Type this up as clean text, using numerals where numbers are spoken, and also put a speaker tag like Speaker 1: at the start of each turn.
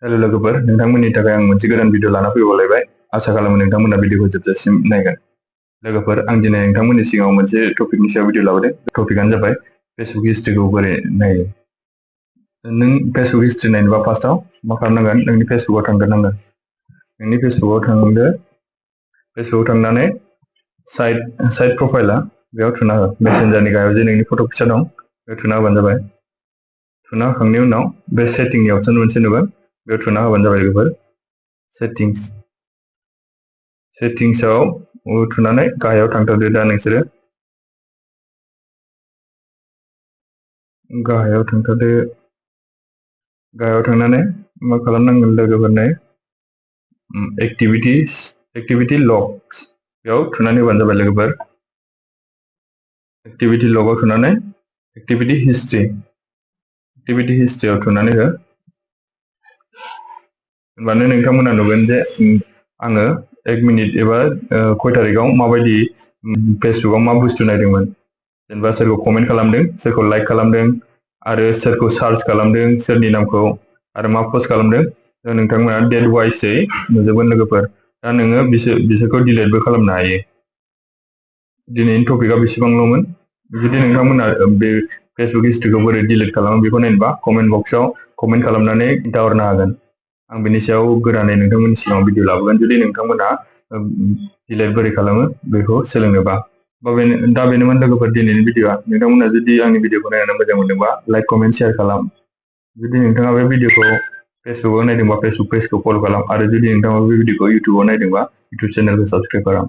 Speaker 1: Hello लोगोफोर, नोंथांमोननि थाखाय आं मोनसे गोदान भिडिअ लाना फैबावलायबाय। आसा खालामो नोंथांमोना भिडिअखौ जोबजासिम नायगोन। लोगोफोर, आं दिनै नोंथांमोननि सिगाङाव मोनसे टपिकनि सायाव भिडिअ लाबोदों। टपिकआनो जाबाय फेसबुक हिस्ट्रिखौ बोरै नायो। नों फेसबुक हिस्ट्रि नायनोबा फार्स्टआव मा खालामनांगोन, नोंनि फेसबुकआव थांग्रोनांगोन। नोंनि फेसबुकआव थांदो, फेसबुकआव थांनानै साइड प्रफाइला बेयाव थुना हो। मेसेन्जारनि गाहायाव जे नोंनि फट' फिसा दं बेयाव थुना होबानो जाबाय। थुना होखांनायनि उनाव बे सेटिंनि अपसन मोनसे नुगोन, बेयाव थुना होबानो जाबाय लोगोफोर। सेटिंसआव थुनानै गाहायाव थांथारदो। दा नोंसोरो गाहायाव थांनानै मा खालामनांगोन लोगोफोरनो, एक्टिभिटि लग्स बेयाव थुनानै होबानो जाबाय लोगोफोर। एक्टिभिटि लगाव थुनानै एक्टिभिटि हिस्ट्रियाव थुनानै हो। होनबानो नोंथांमोना नुगोन जे आङो 1 मिनिट एबा खय तारिखआव माबायदि फेसबुकआव मा बुस्थु नायदोंमोन। जेनेबा सोरखौ कमेन्ट खालामदों, सोरखौ लाइक खालामदों, आरो सोरखौ सार्च खालामदों, सोरनि नामखौ, आरो मा पस्ट खालामदों। नोंथांमोना डेट वाइसै नुजोबगोन लोगोफोर। दा नोङो बिसोरखौ डिलिटबो खालामनो हायो। दिनैनि टपिकआ बेसेबांल'मोन। जुदि नोंथांमोना बे फेसबुक हिस्ट्रिखौ बोरै डिलिट खालामो बेखौ नायनोबा कमेन्ट बक्सआव कमेन्ट खालामनानै खिन्थाहरनो हागोन। आं बेनि सायाव गोदानै नोंथांमोननि सिगाङाव भिडिअ लाबोगोन, जुदि नोंथांमोना डिलिट बोरै खालामो बेखौ सोलोंनोबा। दा बेनोमोन लोगोफोर दिनैनि भिडिअआ। नोंथांमोना जुदि आंनि भिडिअखौ नायनानै मोजां मोनदोंबा लाइक, कमेन्ट, शेयार खालाम। जुदि नोंथाङा बे भिडिअखौ फेसबुकआव नायदोंबा फेसबुक पेजखौ फल' खालाम, आरो जुदि नोंथाङा बे भिडिअखौ इउटुबाव नायदोंबा इउटुब चेनेलखौ साबस्क्राइब खालाम।